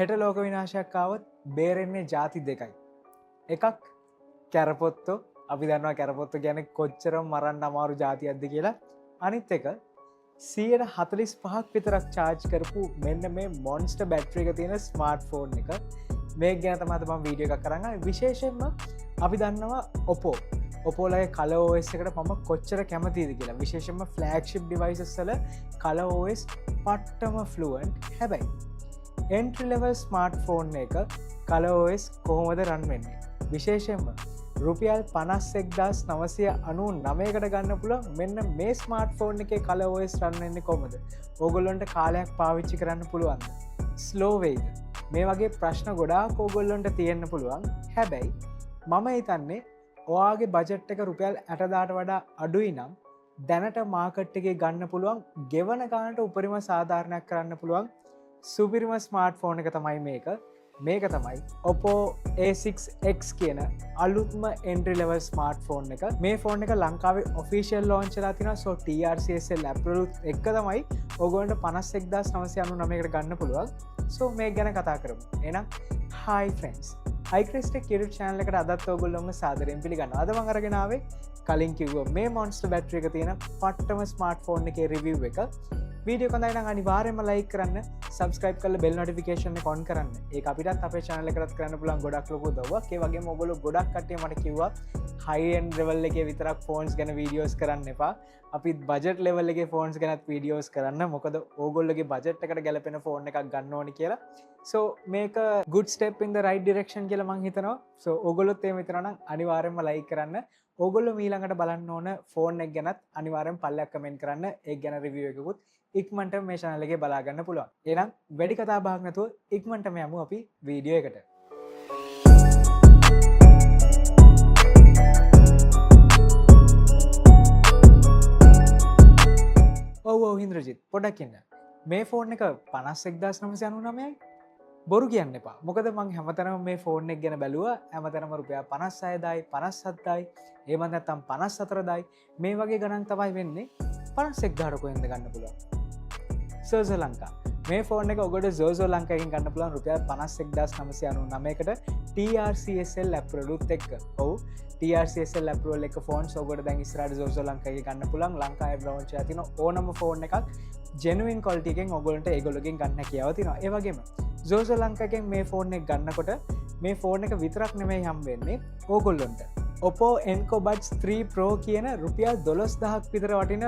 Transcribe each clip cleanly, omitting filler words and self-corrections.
හෙට ලෝක විනාශයක් ආවොත් බේරෙන්නේ ජාති දෙකයි. එකක් කැරපොත්තෝ. අපි දන්නවා කැරපොත්තෝ කියන්නේ කොච්චර මරන්න අමාරු ජාතියක්ද කියලා. අනිත් එක 145ක් විතරක් චාර්ජ් කරපු මෙන්න මේ මොන්ස්ටර් බැටරි එක තියෙන ස්මාර්ට්ෆෝන් එක. මේක ගැන තමයි අද මම වීඩියෝ එකක් කරන් ආවේ. විශේෂයෙන්ම අපි දන්නවා Oppo. Oppo ලගේ Color OS එකට මම කොච්චර කැමතිද කියලා. විශේෂයෙන්ම ෆ්ලැග්ෂිප් ඩිවයිසස් වල Color OS පට්ටම ෆ්ලුවන්ට්. හැබැයි එන්ට්‍රි ලෙවල් ස්මාර්ට්ෆෝන් එක Color OS කොහොමද රන් වෙන්නේ? විශේෂයෙන්ම රුපියල් 51,999කට ගන්න පුළුවන් මෙන්න මේ ස්මාර්ට්ෆෝන් එකේ Color OS රන් වෙන්නේ කොහොමද? ඕගොල්ලන්ට කාලයක් පාවිච්චි කරන්න පුළුවන්ද? ස්ලෝ වෙයිද? මේ වගේ ප්‍රශ්න ගොඩාක් ඕගොල්ලන්ට තියෙන්න පුළුවන්. හැබැයි මම හිතන්නේ ඔයාගේ බජට් එක රුපියල් 60,000ට වඩා අඩුයි නම් දැනට මාකට් එකේ ගන්න පුළුවන් ගෙවන ගානට උපරිම සාධාරණයක් කරන්න පුළුවන් සුපිරිම ස්මාර්ට්ෆෝන් එක තමයි මේක. මේක තමයි Oppo A6X කියන අලුත්ම එන්ට්‍රි ලෙවල් ස්මාර්ට්ෆෝන් එක. මේ ෆෝන් එක ලංකාවේ ඔෆිෂියල් ලොන්ච් වෙලා තිනවා. සෝ TRCSL approval එක තමයි ඕගොල්ලන්ට 51,999කට ගන්න පුළුවන්. සෝ මේක ගැන කතා කරමු. එහෙනම් hi friends, iCrestec YouTube channel එකට අදත් ඔයගොල්ලොන්ව සාදරයෙන් පිළිගන්නවා. අද මම අරගෙන ආවේ කලින් කිව්ව මේ මොන්ස්ටර් බැටරි එක තියෙන පට්ටම ස්මාර්ට්ෆෝන් එකේ රිවිව් එක. වීඩියෝ එක හොඳයි නම් අනිවාර්යයෙන්ම ලයික් කරන්න, සබ්ස්ක්‍රයිබ් කරලා බෙල් නොටිෆිකේෂන් එක ඔන් කරන්න. ඒක අපිටත් අපේ channel එකටත් කරන්න පුළුවන් ගොඩක් ලොකු උදව්වක්. ඒ වගේම ඔයගොල්ලෝ ගොඩක් කට්ටිය මට කිව්වා හයි එන්ඩ් ලෙවල් එකේ විතරක් ෆෝන්ස් ගැන වීඩියෝස් කරන්න එපා. අපිත් බජට් ලෙවල් එකේ ෆෝන්ස් ගැනත් වීඩියෝස් කරන්න. මොකද ඕගොල්ලෝගේ බජට් එකට ගැලපෙන ෆෝන් එකක් ගන්න ඕනි කියලා. සෝ මේක good step in the right direction කියලා මං හිතනවා. සෝ ඕගොල්ලොත් එහෙම හිතනවා නම් අනිවාර්යයෙන්ම ලයික් කරන්න. ඕගොල්ලෝ මීළඟට බලන්න ඕන ෆෝන් එක ගැනත් අනිවාර්යෙන් පල්ලයක් කමෙන්ට් කරන්න. ඒක ගැන රිවිව් එකකුත් ඉක්මනට මේ channel එකේ බලා ගන්න පුළුවන්. එහෙනම් වැඩි කතා බහක් නැතුව ඉක්මනටම යමු අපි වීඩියෝ එකට. ඔව් ඔව් ඉන්ද්‍රජිත්, පොඩ්ඩක් ඉන්න. මේ ෆෝන් එක 51,999යි. බොරු කියන්න එපා. මොකද මං හැමතැනම මේ ෆෝන් එක ගැන බැලුවා. හැමතැනම රුපියල් 56,000යි, 57,000යි, එහෙම නැත්නම් 54,000යි මේ වගේ ගණන් තමයි වෙන්නේ. 51,000ට කොහෙන්ද ගන්න පුළුවන්? සෝසෝ ලංකා. මේ ෆෝන් එක ඔගොඩ සෝසෝ ලංකාවෙන් ගන්න පුළුවන් රුපියල් 51,999කට TRCSL ඇප්‍රූවලුත් එක්ක. ඔව්, TRCSL approval එක ෆෝන්ස් ඔගොඩ දැන් ඉස්සරහට සෝසෝ ලංකාවේ ගන්න පුළුවන්. ලංකාවේ ලොන්ච් වෙලා තියෙන ඕනම ෆෝන් එකක් ජෙනුයින් ක්වොලිටි එකෙන් ඔයගොල්ලන්ට ඒගොල්ලෝගෙන් ගන්න හැකියාව තියෙනවා. ඒ වගේම සෝසෝ ලංකාවෙන් මේ ෆෝන් එක ගන්නකොට මේ ෆෝන් එක විතරක් නෙමෙයි හම් වෙන්නේ ඕගොල්ලොන්ට. Oppo Enco Buds 3 Pro කියන රුපියල් 12,000ක් විතර වටින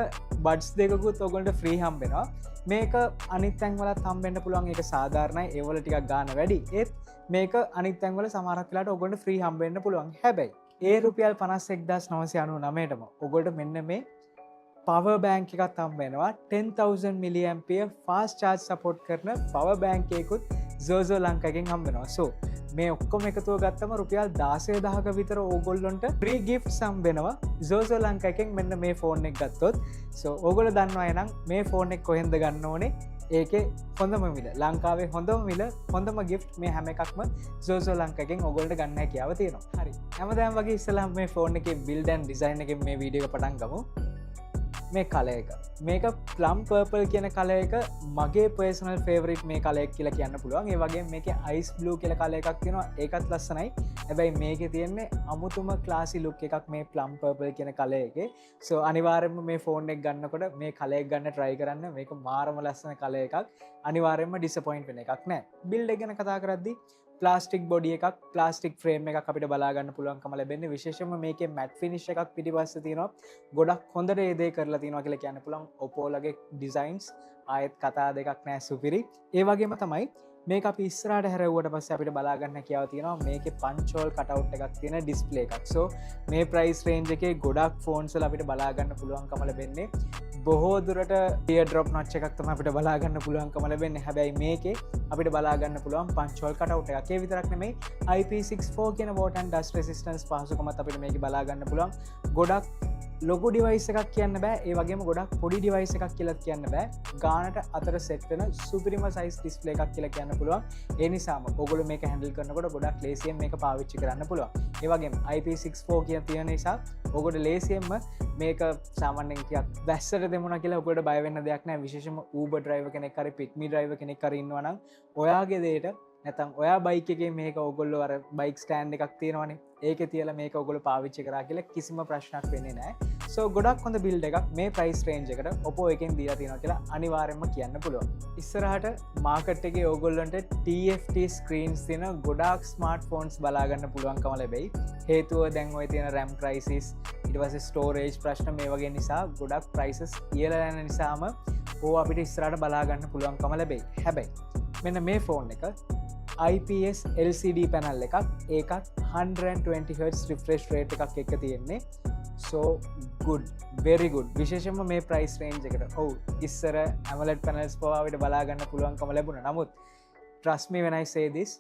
බඩ්ස් දෙකකුත් ඔයගොල්ලන්ට ෆ්‍රී හම්බ වෙනවා. මේක අනිත් තැන්වලත් හම්බෙන්න පුළුවන්. ඒක සාධාරණයි. ඒවල ටිකක් ගාන වැඩි. ඒත් මේක අනිත් තැන්වල සමහරක් වෙලාවට ඔයගොල්ලන්ට ෆ්‍රී හම්බ වෙන්න පුළුවන්. හැබැයි ඒ රුපියල් 51,999ටම ඔයගොල්ලන්ට මෙන්න මේ පවර් බෑන්ක් එකක් හම්බ වෙනවා. 10,000 milliampere fast charge support කරන පවර් බෑන්ක් එකකුත් සෝසෝ ලංකාවෙන් හම්බ වෙනවා. සෝ මේ ඔක්කොම එකතුව ගත්තම රුපියල් 16,000ක විතර ඕගොල්ලොන්ට ෆ්‍රී ගිෆ්ට්ස් හම්බ වෙනවා සෝසෝ ලංකාවෙන් මෙන්න මේ ෆෝන් එක ගත්තොත්. සෝ ඕගොල්ලෝ දන්නවා එහෙනම් මේ ෆෝන් එක කොහෙන්ද ගන්න ඕනේ? ඒකේ හොඳම මිල, ලංකාවේ හොඳම මිල, හොඳම ගිෆ්ට් මේ හැම එකක්ම සෝසෝ ලංකාවෙන් ඕගොල්ලන්ට ගන්න හැකියාව තියෙනවා. හරි. හැමදාම වගේ ඉස්සෙල්ලාම මේ ෆෝන් එකේ බිල්ඩ් ඇන්ඩ් ඩිසයින් එකෙන් මේ වීඩියෝ එක පටන් ගමු. මේ කලර් එක, මේක ප්ලම් පර්පල් කියන කලර් එක මගේ පර්සනල් ෆේවරිට් මේ කලර් එක කියලා කියන්න පුළුවන්. ඒ වගේම මේකේ අයිස් බ්ලූ කියලා කලර් එකක් තියෙනවා. ඒකත් ලස්සනයි. හැබැයි මේකේ තියෙන්නේ අමුතුම ක්ලාසි ලුක් එකක් මේ ප්ලම් පර්පල් කියන කලර් එකේ. සෝ අනිවාර්යයෙන්ම මේ ෆෝන් එක ගන්නකොට මේ කලර් එක ගන්න try කරන්න. මේක මාරම ලස්සන කලර් එකක්. අනිවාර්යයෙන්ම ඩිසපොයින්ට් වෙන එකක් නෑ. බිල්ඩ් එක ගැන කතා කරද්දී ප්ලාස්ටික් බොඩි එකක්, ප්ලාස්ටික් ෆ්‍රේම් එකක් අපිට බලා ගන්න පුළුවන්කම ලැබෙන්නේ. විශේෂයෙන්ම මේකේ මැට් ෆිනිෂ් එකක් පිටිපස්සේ තියෙනවා. ගොඩක් හොඳට ඒ දේ කරලා තියෙනවා කියලා කියන්න පුළුවන්. Oppo ලගේ ඩිසයින්ස් ආයෙත් කතා දෙකක් නෑ, සුපිරි. ඒ වගේම තමයි මේක අපි ඉස්සරහට හැරෙව්වට පස්සේ අපිට බලා ගන්න හැකියාව තියෙනවා මේකේ පන්ච් හෝල් කටවුට් එකක් තියෙන ඩිස්ප්ලේ එකක්. සෝ මේ ප්‍රයිස් රේන්ජ් එකේ ගොඩක් ෆෝන්ස් වල අපිට බලා ගන්න පුළුවන්කම ලැබෙන්නේ බොහෝ දුරට ටියර් ඩ්‍රොප් නොච් එකක් තමයි අපිට බලා ගන්න පුළුවන්කම ලැබෙන්නේ. හැබැයි මේකේ අපිට බලා ගන්න පුළුවන් පන්ච් හෝල් කටවුට් එකක්. ඒ විතරක් නෙමෙයි, IP64 කියන water and dust resistance පහසුකමත් අපිට මේකේ බලා ගන්න පුළුවන්. ගොඩක් ලොකු ඩිවයිස් එකක් කියන්න බෑ. ඒ වගේම ගොඩක් පොඩි ඩිවයිස් එකක් කියලාත් කියන්න බෑ. ගානට අතර සෙට් වෙන සුපිරිම සයිස් ඩිස්ප්ලේ එකක් කියලා කියන්න පුළුවන්. ඒ නිසාම ඔයගොල්ලෝ මේක හැන්ඩල් කරනකොට ගොඩක් ලේසියෙන් මේක පාවිච්චි කරන්න පුළුවන්. ඒ වගේම IP64 කියන තියෙන නිසා ඔයගොල්ලෝ ලේසියෙන්ම මේක සාමාන්‍යයෙන් ටිකක් වැස්සට දෙමුණා කියලා ඔයගොල්ලෝ බය වෙන්න දෙයක් නෑ. විශේෂයෙන්ම Uber driver කෙනෙක් හරි pick me driver කෙනෙක් හරි ඉන්නවා නම් ඔයාගේ දේට නැත්නම් ඔයා බයික් එකේ මේක ඔයගොල්ලෝ අර බයික් ස්ටෑන්ඩ් එකක් තියෙනවනේ, ඒකේ තියලා මේක ඔයගොල්ලෝ පාවිච්චි කරා කියලා කිසිම ප්‍රශ්නයක් වෙන්නේ නැහැ. සෝ ගොඩක් හොඳ බිල්ඩ් එකක් මේ ප්‍රයිස් රේන්ජ් එකට Oppo එකෙන් දීලා තියෙනවා කියලා අනිවාර්යයෙන්ම කියන්න පුළුවන්. ඉස්සරහට මාකට් එකේ ඔයගොල්ලන්ට TFT screens තියෙන ගොඩාක් ස්මාර්ට් ෆෝන්ස් බලා ගන්න පුළුවන්කම ලැබෙයි. හේතුව දැන් ඔය තියෙන RAM crisis, ඊට පස්සේ ස්ටෝරේජ් ප්‍රශ්න මේ වගේ නිසා ගොඩක් ප්‍රයිසස් ඉහළ යන නිසාම ඕවා අපිට ඉස්සරහට බලා ගන්න පුළුවන්කම ලැබෙයි. හැබැයි මෙන්න මේ ෆෝන් එක IPS LCD panel එකක්, ඒකත් 120 Hz refresh rate එකක් එක්ක තියෙන්නේ. So good, very good. විශේෂයෙන්ම මේ ප්‍රයිස් රේන්ජ් එකට. ඔව්, ඉස්සර AMOLED panels පවා අපිට බලා ගන්න පුළුවන්කම ලැබුණා. නමුත් trust me when I say this,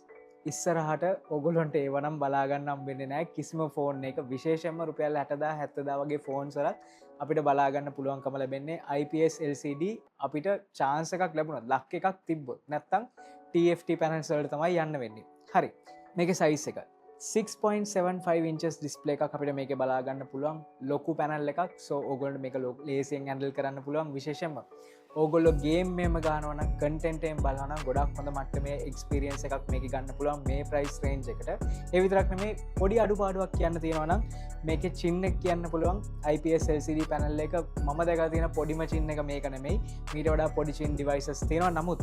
ඉස්සරහට ඔගොල්ලන්ට ඒව නම් බලා ගන්න හම්බෙන්නේ නැහැ කිසිම ෆෝන් එක. විශේෂයෙන්ම රුපියල් 60,000 70,000 වගේ ෆෝන්ස් වලත් අපිට බලා ගන්න පුළුවන්කම ලැබෙන්නේ IPS LCD. අපිට චාන්ස් එකක් ලැබුණොත්, ලක් එකක් තිබ්බොත්, නැත්තම් TFT panels වලට තමයි යන්න වෙන්නේ. හරි, මේකේ සයිස් එක 6.75 inches display එකක් අපිට මේකේ බලා ගන්න පුළුවන්. ලොකු පැනල් එකක්. සෝ ඕගොල්ලන්ට මේක ලේසියෙන් හැන්ඩල් කරන්න පුළුවන්. විශේෂයෙන්ම ඕගොල්ලෝ ගේම් මේම ගහනවා නම්, කන්ටෙන්ට් එකෙන් බලනවා නම් ගොඩක් හොඳ මට්ටමේ එක්ස්පීරියන්ස් එකක් මේකේ ගන්න පුළුවන් මේ ප්‍රයිස් රේන්ජ් එකට. ඒ විතරක් නෙමෙයි, පොඩි අඩුපාඩුවක් කියන්න තියෙනවා නම් මේකේ චින් එක කියන්න පුළුවන්. IPS LCD panel එක මම දැකලා තියෙන පොඩිම චින් එක මේක නෙමෙයි. මීට වඩා පොඩි චින් ඩිවයිසස් තියෙනවා. නමුත්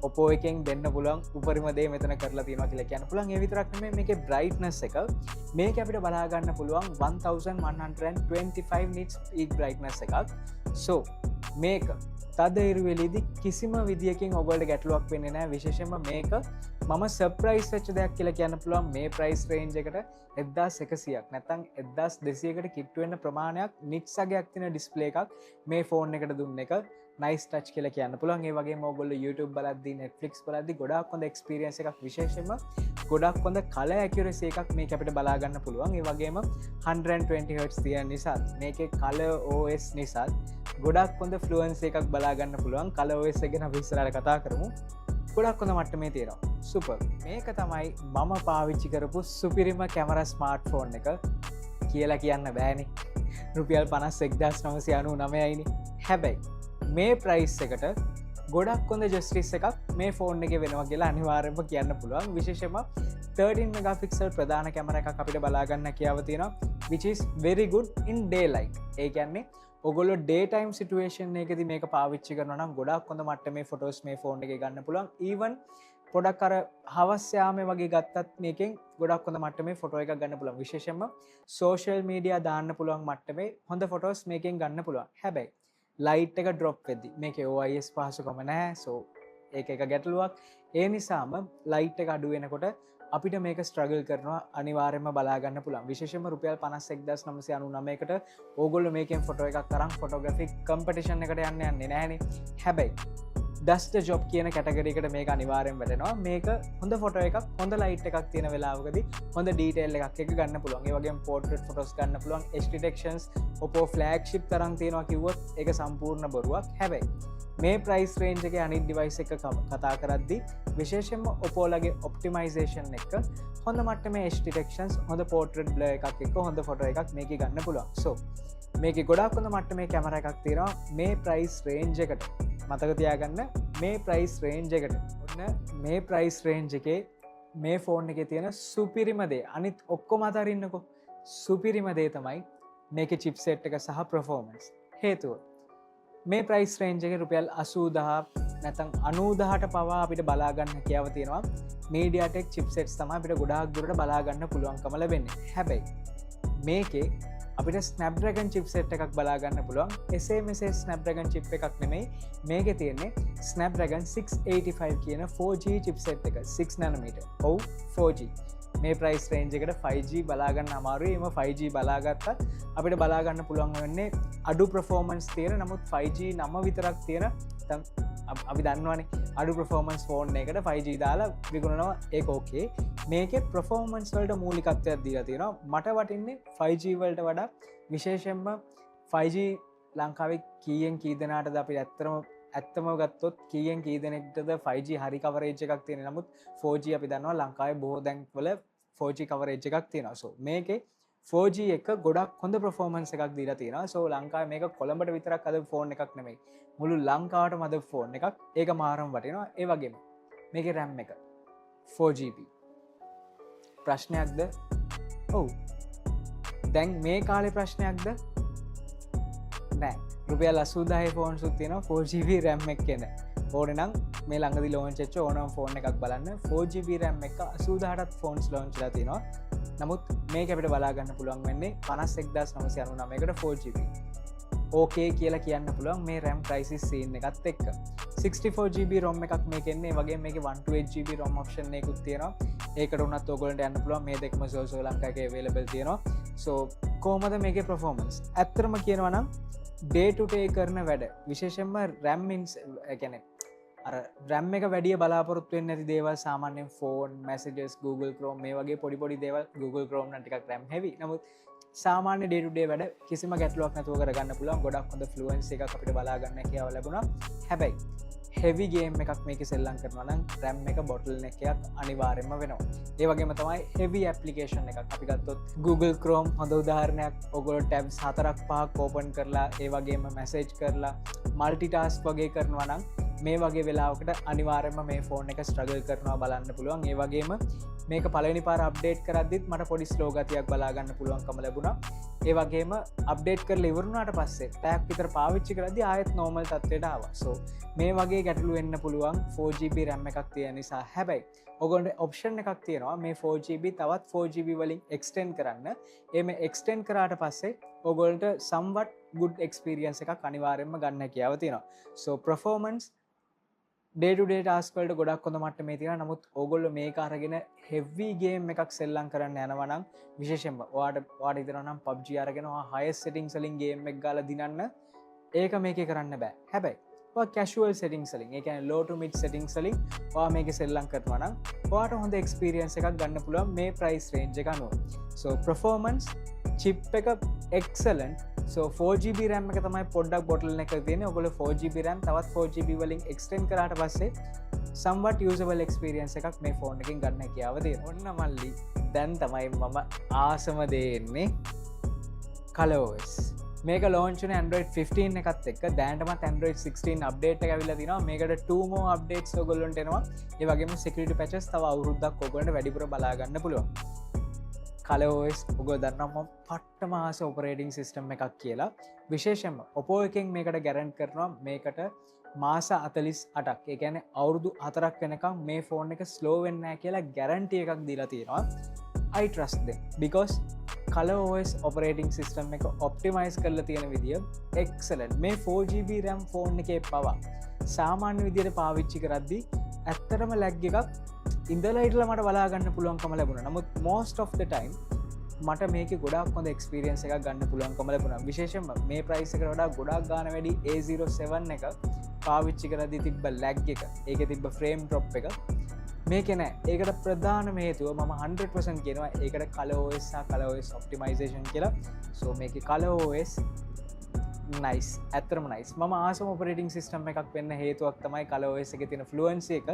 Oppo එකෙන් දෙන්න පුළුවන් උපරිම දේ මෙතන කරලා තියෙනවා කියලා කියන්න පුළුවන්. ඒ විතරක් නෙමෙයි, මේකේ බ්‍රයිට්නස් එක මේක අපිට බලා ගන්න පුළුවන් 1125 nits peak brightness එකක්. සෝ මේක තද ඉරුවෙලේදී කිසිම විදියකින් ඔයගොල්ලන්ට ගැටලුවක් වෙන්නේ නැහැ. විශේෂයෙන්ම මේක මම සර්ප්‍රයිස් වෙච්ච දෙයක් කියලා කියන්න පුළුවන්. මේ ප්‍රයිස් රේන්ජ් එකට 1100ක් නැත්නම් 1200කට කිට්ටු වෙන ප්‍රමාණයක් නිට්ස් අගයක් තියෙන ඩිස්ප්ලේ එකක් මේ ෆෝන් එකට දුන්න එක නයිස් ටච් කියලා කියන්න පුළුවන්. ඒ වගේම ඔයගොල්ලෝ YouTube බලද්දී, Netflix බලද්දී ගොඩාක් හොඳ එක්ස්පීරියන්ස් එකක්, විශේෂයෙන්ම ගොඩක් හොඳ කලර් ඇකියුරසි එකක් මේක අපිට බලා ගන්න පුළුවන්. ඒ වගේම 120 Hz තියෙන නිසා, මේකේ කලර් OS නිසා ගොඩක් හොඳ ෆ්ලුවන්සි එකක් බලා ගන්න පුළුවන්. කලර් OS එක ගැන අපි ඉස්සරහට කතා කරමු. ගොඩක් හොඳ මට්ටමේ තියෙනවා. සුපර්. මේක තමයි මම පාවිච්චි කරපු සුපිරිම කැමරා ස්මාර්ට්ෆෝන් එක කියලා කියන්න බෑනේ. රුපියල් 51,999යිනේ. හැබැයි මේ ප්‍රයිස් එකට ගොඩක් හොඳ ජස්ටිස් එකක් මේ ෆෝන් එකේ වෙනවා කියලා අනිවාර්යයෙන්ම කියන්න පුළුවන්. විශේෂයෙන්ම 13 මෙගාපික්සල් ප්‍රධාන කැමරා එකක් අපිට බලා ගන්න හැකියාව තියෙනවා, which is very good in daylight. ඒ කියන්නේ ඔගොල්ලෝ ඩේ ටයිම් සිටුේෂන් එකේදී මේක පාවිච්චි කරනවා නම් ගොඩක් හොඳ මට්ටමේ ෆොටෝස් මේ ෆෝන් එකේ ගන්න පුළුවන්. ඊවන් පොඩක් අර හවස් යාමේ වගේ ගත්තත් මේකෙන් ගොඩක් හොඳ මට්ටමේ ෆොටෝ එකක් ගන්න පුළුවන්. විශේෂයෙන්ම සෝෂල් මීඩියා දාන්න පුළුවන් මට්ටමේ හොඳ ෆොටෝස් මේකෙන් ගන්න පුළුවන්. හැබැයි ලයිට් එක ඩ්‍රොප් වෙද්දි මේකේ OIS පහසුකම නැහැ. සෝ ඒක එක ගැටලුවක්. ඒ නිසාම ලයිට් එක අඩු වෙනකොට අපිට මේක ස්ට්‍රගල් කරනවා අනිවාර්යයෙන්ම බලා ගන්න පුළුවන්. විශේෂයෙන්ම රුපියල් 51,999කට ඕගොල්ලෝ මේකෙන් ෆොටෝ එකක් අරන් ෆොටෝග්‍රැෆික් කම්පිටිෂන් එකට යන්න යන්නේ නැහනේ. හැබැයි ඩස් ද ජොබ් කියන කැටගරි එකට මේක අනිවාර්යෙන් වැටෙනවා. මේක හොඳ ෆොටෝ එකක්, හොඳ ලයිට් එකක් තියෙන වෙලාවකදී හොඳ ඩීටේල් එකක් එක ගන්න පුළුවන්. ඒ වගේම පෝට්‍රේට් ෆොටෝස් ගන්න පුළුවන්. Edge detections Oppo flagship තරම් තියෙනවා කිව්වොත් ඒක සම්පූර්ණ බොරුවක්. හැබැයි මේ ප්‍රයිස් රේන්ජ් එකේ අනිත් ඩිවයිස් එක කතා කරද්දී විශේෂයෙන්ම Oppo ලගේ ඔප්ටිමයිසේෂන් එක හොඳ මට්ටමේ edge detections, හොඳ පෝට්‍රේට් බ්ලර් එකක් එක්ක හොඳ ෆොටෝ එකක් මේකේ ගන්න පුළුවන්. සෝ මේකේ ගොඩක් හොඳ මට්ටමේ කැමරා එකක් තියෙනවා මේ ප්‍රයිස් රේන්ජ් එකට. මතක තියාගන්න මේ ප්‍රයිස් රේන්ජ් එකට. ඔන්න මේ ප්‍රයිස් රේන්ජ් එකේ මේ ෆෝන් එකේ තියෙන සුපිරිම දේ, අනිත් ඔක්කොම අතරින්නකෝ, සුපිරිම දේ තමයි මේකේ චිප්සෙට් එක සහ පර්ෆෝමන්ස්. හේතුව මේ ප්‍රයිස් රේන්ජ් එකේ රුපියල් 80,000 නැත්නම් 90,000ට පවා අපිට බලා ගන්න හැකියාව තියෙනවා. MediaTek චිප්සෙට්ස් තමයි අපිට ගොඩාක් දුරට බලා ගන්න පුළුවන්කම ලැබෙන්නේ. හැබැයි මේකේ අපිට Snapdragon chipset එකක් බලා ගන්න පුළුවන්. එසේ මෙසේ Snapdragon chip එකක් නෙමෙයි, මේකේ තියෙන්නේ Snapdragon 685 කියන 4G chipset එක, 6 nanometer. ඔව්, 4G. මේ ප්‍රයිස් රේන්ජ් එකට 5G බලා ගන්න අමාරුයි. එම 5G බලාගත්තත් අපිට බලා ගන්න පුළුවන් වෙන්නේ අඩු පර්ෆෝමන්ස් තියෙන, නමුත් 5G නම විතරක් තියෙන, අපි දන්නවනේ අඩු පර්ෆෝමන්ස් ෆෝන් එකකට 5G දාලා විකුණනවා, ඒක ඕකේ. මේකේ පර්ෆෝමන්ස් වලට මූලිකත්වයක් දීලා තියෙනවා. මට වටින්නේ 5G වලට වඩා. විශේෂයෙන්ම 5G ලංකාවේ කීයෙන් කී දෙනාටද, අපි ඇත්තම ගත්තොත් කීයෙන් කී දෙනෙක්ටද 5G හරි කවරේජ් එකක් තියෙන. නමුත් 4G අපි දන්නවා ලංකාවේ බොහෝ තැන්වල 4G coverage එකක් තියෙනවා. සෝ මේකේ 4G එක ගොඩක් හොඳ පර්ෆෝමන්ස් එකක් දීලා තියෙනවා. සෝ ලංකාවේ මේක කොළඹට විතරක් අද ෆෝන් එකක් නෙමෙයි, මුළු ලංකාවටම අද ෆෝන් එකක්. ඒක මාරම වටිනවා. ඒ වගේම මේකේ RAM එක 4 GB. ප්‍රශ්නයක්ද? ඔව්. දැන් මේ කාලේ ප්‍රශ්නයක්ද? නෑ. රුපියල් 80,000 ෆෝන්සුත් තියෙනවා 4 GB RAM එක එන. ඕනේ නම් මේ ළඟදි ලෝන්ච් වෙච්ච ඕනම ෆෝන් එකක් බලන්න, 4 GB RAM එක 80,000ටත් ෆෝන්ස් ලෝන්ච් වෙලා තියෙනවා. නමුත් මේක අපිට බලා ගන්න පුළුවන් වෙන්නේ 51,999කට 4 GB. ඕකේ කියලා කියන්න පුළුවන් මේ RAM prices scene එකත් එක්ක. 64 GB ROM එකක් මේක එන්නේ. ඒ වගේම මේකේ 128 GB ROM option එකකුත් තියෙනවා. ඒකට උනත් ඔයගොල්ලන්ට යන්න පුළුවන්. මේ දෙකම Zozo Lanka එකේ available තියෙනවා. So කොහොමද මේකේ performance? ඇත්තටම කියනවා නම් ඩේ ටු ඩේ කරන වැඩ, විශේෂයෙන්ම RAM ඒ කියන්නේ අර RAM එක වැඩිය බලාපොරොත්තු වෙන්නේ නැති දේවල්, සාමාන්‍යයෙන් ෆෝන්, මැසේජස්, Google Chrome මේ වගේ පොඩි පොඩි දේවල්. Google Chrome නම් ටිකක් RAM heavy. නමුත් සාමාන්‍ය ඩේ ටු ඩේ වැඩ කිසිම ගැටලුවක් නැතුව කරගන්න පුළුවන්. ගොඩක් හොඳ ෆ්ලුවන්සි එකක් අපිට බලා ගන්න හැකියාව ලැබුණා. හැබැයි හෙවි ගේම් එකක් මේකේ සෙල්ලම් කරනවා නම් RAM එක බොටල් නෙක් එකක් අනිවාර්යයෙන්ම වෙනවා. ඒ වගේම තමයි හෙවි ඇප්ලිකේෂන් එකක් අපි ගත්තොත් Google Chrome හොඳ උදාහරණයක්. ඔයගොල්ලෝ ටැබ්ස් හතරක් පහක් ඕපන් කරලා, ඒ වගේම මැසේජ් කරලා, මල්ටි ටාස්ක් වගේ කරනවා නම් මේ වගේ වෙලාවකට අනිවාර්යයෙන්ම මේ ෆෝන් එක ස්ට්‍රගල් කරනවා බලන්න පුළුවන්. ඒ වගේම මේක පළවෙනි පාර අප්ඩේට් කරද්දිත් මට පොඩි ස්ලෝ ගතියක් බලා ගන්න පුළුවන්කම ලැබුණා. ඒ වගේම අප්ඩේට් කරලා ඉවර වුණාට පස්සේ පැයක් විතර පාවිච්චි කරද්දි ආයෙත් නෝමල් තත්ත්වයට ආවා. සෝ මේ වගේ ගැටලු වෙන්න පුළුවන් 4 GB RAM එකක් තියෙන නිසා. හැබැයි ඔයගොල්ලන්ට ඔප්ෂන් එකක් තියෙනවා මේ 4 GB තවත් 4 GB වලින් එක්ස්ටෙන්ඩ් කරන්න. එහෙම එක්ස්ටෙන්ඩ් කරාට පස්සේ ඔයගොල්ලන්ට somewhat good experience එකක් අනිවාර්යයෙන්ම ගන්න හැකියාව තියෙනවා. So performance day ටු ඩේ ටාස්ක් වලට ගොඩක් හොඳ මට්ටමේ තියෙනවා. නමුත් ඕගොල්ලෝ මේක අරගෙන හෙවි ගේම් එකක් සෙල්ලම් කරන්න යනවා නම්, විශේෂයෙන්ම ඔයාට ඔයාට හිතෙනවා නම් PUBG අරගෙන ඔයා හයස්ට් සෙටින්ග්ස් වලින් ගේම් එක ගාලා දිනන්න, ඒක මේකේ කරන්න බෑ. හැබැයි ඔයා කැෂුවල් සෙටින්ග්ස් වලින්, ඒ කියන්නේ ලෝ ටු මිඩ් සෙටින්ග්ස් වලින් ඔයා මේකේ සෙල්ලම් කරනවා නම් ඔයාට හොඳ එක්ස්පීරියන්ස් එකක් ගන්න පුළුවන් මේ ප්‍රයිස් රේන්ජ් එක අනුව. සෝ පර්ෆෝමන්ස්, චිප් එක එක්සලන්ට්. සෝ 4 GB RAM එක තමයි පොඩ්ඩක් බොටල් එක තියෙන්නේ. ඔයගොල්ලෝ 4 GB RAM තවත් 4 GB වලින් එක්ස්ටෙන්ඩ් කරාට පස්සේ somewhat usable experience එකක් මේ ෆෝන් එකෙන් ගන්න හැකියාව තියෙනවා. ඔන්න මල්ලි, දැන් තමයි මම ආසම දේ එන්නේ, ColorOS. මේක ලෝන්ච් වුණේ Android 15 එකත් එක්ක. දැනටමත් Android 16 update එක ඇවිල්ලා තිනවා. මේකට 2 more updates ඔයගොල්ලන්ට එනවා. ඒ වගේම security patches තව අවුරුද්දක් ඔයගොල්ලන්ට වැඩිපුර බලා ගන්න පුළුවන්. ColorOS ඔයගොල්ලෝ දන්නවා මම පට්ටම ආස ඔපරේටිං සිස්ටම් එකක් කියලා. විශේෂයෙන්ම Oppo එකෙන් මේකට ගැරන්ටි කරනවා මේකට මාස 48ක්, ඒ කියන්නේ අවුරුදු 4ක් වෙනකම් මේ ෆෝන් එක ස්ලෝ වෙන්නේ නැහැ කියලා ගැරන්ටි එකක් දීලා තියෙනවා. I trust them because ColorOS operating system එක ඔප්ටිමයිස් කරලා තියෙන විදිය එක්සලන්ට්. මේ 4 GB RAM phone එකේ පවා සාමාන්‍ය විදියට පාවිච්චි කරද්දී ඇත්තටම ලැග් එකක් ඉඳලා හිටලා මට බලා ගන්න පුළුවන්කම ලැබුණා. නමුත් most of the time මට මේකේ ගොඩාක් හොඳ එක්ස්පීරියන්ස් එකක් ගන්න පුළුවන්කම ලැබුණා. විශේෂයෙන්ම මේ ප්‍රයිස් එකට වඩා ගොඩාක් ගාන වැඩි A07 එක පාවිච්චි කරද්දී තිබ්බ ලැග් එක, ඒකේ තිබ්බ ෆ්‍රේම් ඩ්‍රොප් එක මේකේ නෑ. ඒකට ප්‍රධානම හේතුව මම 100% කියනවා ඒකට ColorOS සහ ColorOS optimization කියලා. සෝ මේකේ ColorOS nice, ඇත්තටම නයිස්. මම ආසම ඔපරේටිං සිස්ටම් එකක් වෙන්න හේතුවක් තමයි ColorOS එකේ තියෙන ෆ්ලුවන්සි එක.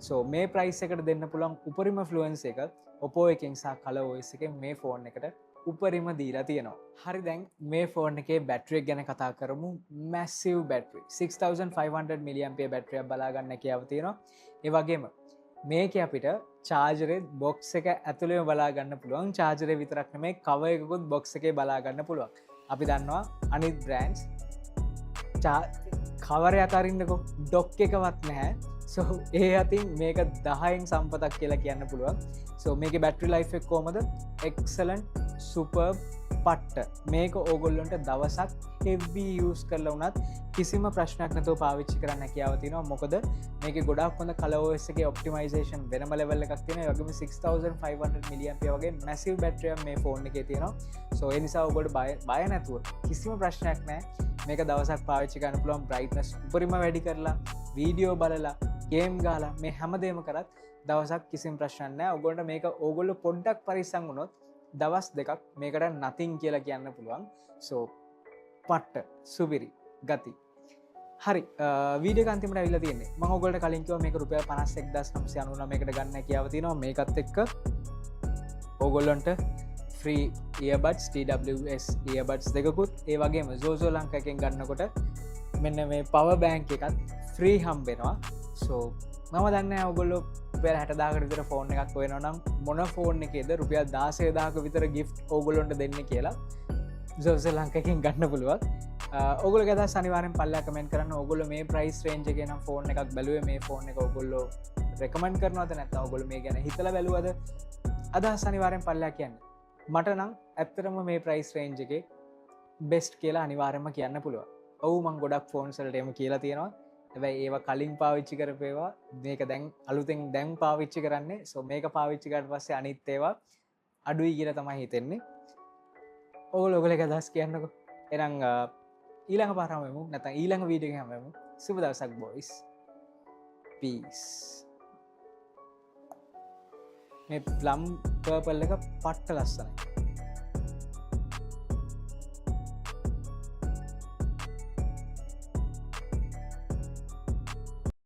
සෝ මේ ප්‍රයිස් එකට දෙන්න පුළුවන් උපරිම ෆ්ලුවන්සි එක Oppo එකෙන් සහ ColorOS එකෙන් මේ ෆෝන් එකට උපරිම දීලා තියෙනවා. හරි, දැන් මේ ෆෝන් එකේ බැටරි එක ගැන කතා කරමු. මැසිව් බැටරි, 6500 mAh බැටරියක් බලා ගන්න හැකියාව තියෙනවා. ඒ වගේම මේකේ අපිට චාර්ජරේ බොක්ස් එක ඇතුළේම බලා ගන්න පුළුවන්. චාර්ජරේ විතරක් නෙමෙයි, කවර් එකකුත් බොක්ස් එකේ බලා ගන්න පුළුවන්. අපි දන්නවා අනිත් බ්‍රෑන්ඩ්ස් කවරය අතරින්නකෝ, ඩොක් එකවත් නැහැ. සෝ ඒ අතින් මේක 10න් සම්පතක් කියලා කියන්න පුළුවන්. සෝ මේකේ බැටරි ලයිෆ් එක කොහමද? එක්සලන්ට්, සුපර්බ්, පට්ට. මේක ඕගොල්ලොන්ට දවසක් හෙවි යූස් කරලා වුණත් කිසිම ප්‍රශ්නයක් නැතුව පාවිච්චි කරන්න හැකියාව තියෙනවා. මොකද මේකේ ගොඩාක් හොඳ ColorOS එකේ ඔප්ටිමයිසේෂන් වෙනම ලෙවල් එකක් තියෙනවා. ඒ වගේම 6500 mAh වගේ මැසිව් බැටරියක් මේ ෆෝන් එකේ තියෙනවා. සෝ ඒ නිසා ඔයගොල්ලෝ බය බය නැතුව කිසිම ප්‍රශ්නයක් නැහැ. මේක දවසක් පාවිච්චි කරන්න පුළුවන්. බ්‍රයිට්නස් උපරිම වැඩි කරලා වීඩියෝ බලලා, ගේම් ගහලා, මේ හැමදේම කරත් දවසක් කිසිම ප්‍රශ්නයක් නැහැ. ඔයගොල්ලන්ට මේක ඕගොල්ලෝ පොඩ්ඩක් පරිස්සම් වුණොත් දවස් 2ක් මේකට නතින් කියලා කියන්න පුළුවන්. සෝ පට්ට සුපිරි ගති. හරි, වීඩියෝ එක අන්තිමට ඇවිල්ලා තියෙන්නේ. මම ඔයගොල්ලන්ට කලින් කිව්වා මේක රුපියල් 51,999කට ගන්න හැකියාව තියෙනවා. මේකත් එක්ක ඕගොල්ලන්ට ෆ්‍රී ඉයර්බඩ්ස්, TWS ඉයර්බඩ්ස් දෙකකුත්, ඒ වගේම Zozo Lanka එකෙන් ගන්නකොට මෙන්න මේ පවර් බෑන්ක් එකත් ෆ්‍රී හම්බෙනවා. සෝ මම දන්නේ නැහැ ඔයගොල්ලෝ රුපියල් 60,000කට විතර ෆෝන් එකක් හොයනවා නම් මොන ෆෝන් එකේද රුපියල් 16,000ක විතර ගිෆ්ට් ඕගොල්ලොන්ට දෙන්නේ කියලා සර්විස් ලංකකින් ගන්න පුළුවන්. ඔගොල්ලෝ අදහස් අනිවාර්යෙන් පල්ලෙහා කමෙන්ට් කරන්න. ඔයගොල්ලෝ මේ ප්‍රයිස් රේන්ජ් එකේ නම් ෆෝන් එකක් බැලුවේ, මේ ෆෝන් එක ඔයගොල්ලෝ රෙකමන්ඩ් කරනවද, නැත්නම් ඔයගොල්ලෝ මේ ගැන හිතලා බැලුවද? අදහස් අනිවාර්යෙන් පල්ලෙහා කියන්න. මට නම් ඇත්තටම මේ ප්‍රයිස් රේන්ජ් එකේ බෙස්ට් කියලා අනිවාර්යයෙන්ම කියන්න පුළුවන්. ඔව්, මං ගොඩක් ෆෝන්ස් වලට එහෙම කියලා තියෙනවා. හැබැයි ඒවා කලින් පාවිච්චි කරපු ඒවා. මේක දැන් අලුතෙන් දැන් පාවිච්චි කරන්නේ. සෝ මේක පාවිච්චි කරාට පස්සේ අනිත් ඒවා අඩුයි කියලා තමයි හිතෙන්නේ. ඔයගොල්ලෝ ඔයගොල්ලෝගේ අදහස් කියන්නකෝ. එහෙනම් ඊළඟ පාර හමුවෙමු, නැත්නම් ඊළඟ වීඩියෝ එකෙන් හමුවෙමු. සුබ දවසක් බොයිස්. පීස්. මේ ප්ලම් පර්පල් එක පට්ට ලස්සනයි.